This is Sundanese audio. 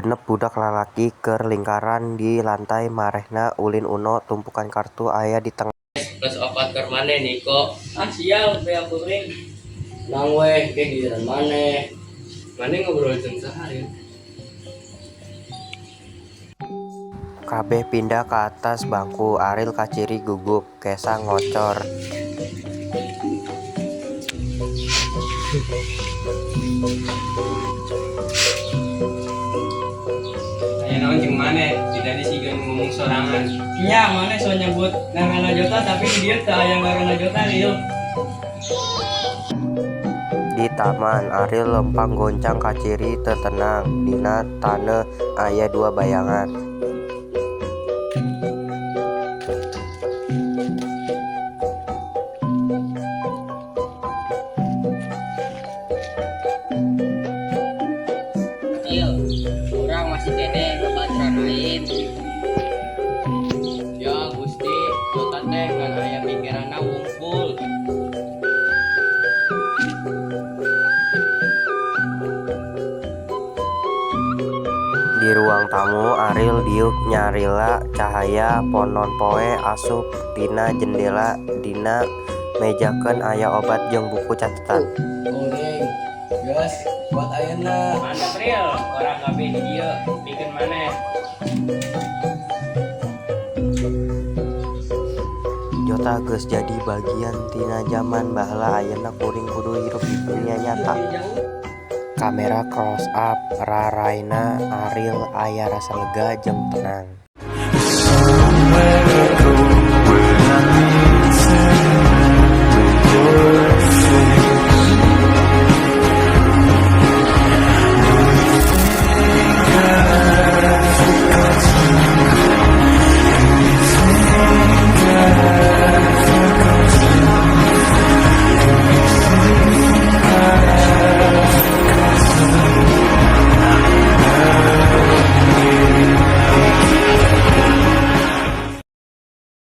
6 budak lalaki keur lingkaran di lantai marehna ulin Uno, tumpukan kartu aya di tengah. Plus opat keur maneh, Niko. Ah, sial, beak kuring. Nang weh, ke giliran maneh. Maneh ngobrol jeung saha, Ril? Kabeh pindah ka atas bangku. Aril kaciri gugup, Kesa ngocor. Aya naon jeung maneh? Ti tadi siga nu ngomong sorangan. Nya, maneh sok nyebut ngaranna Jota, tapi di dieu teu aya ngaranna Jota, Ril. Di taman, Aril lempang goncang kaciri teu tenang. Dina taneuh aya dua bayangan. Il, urang masih keneh babaturan lain. Ya Gusti, Jota teh ngan aya pikiranna wungkul. Di ruang tamu, Aril diuk nyalira cahaya panon poe asup tina jendela. Dina mejakeun aya obat jeung buku catetan. Goreng, gas, buat ayeuna. Mantap, Ril, urang kabeh di dieu pikeun maneh. Jota geus jadi bagian tina jaman baheula, ayeuna kuring kudu hirup di dunia nyata. Kamera close up raraina Aril, aya rasa lega jeung tenang.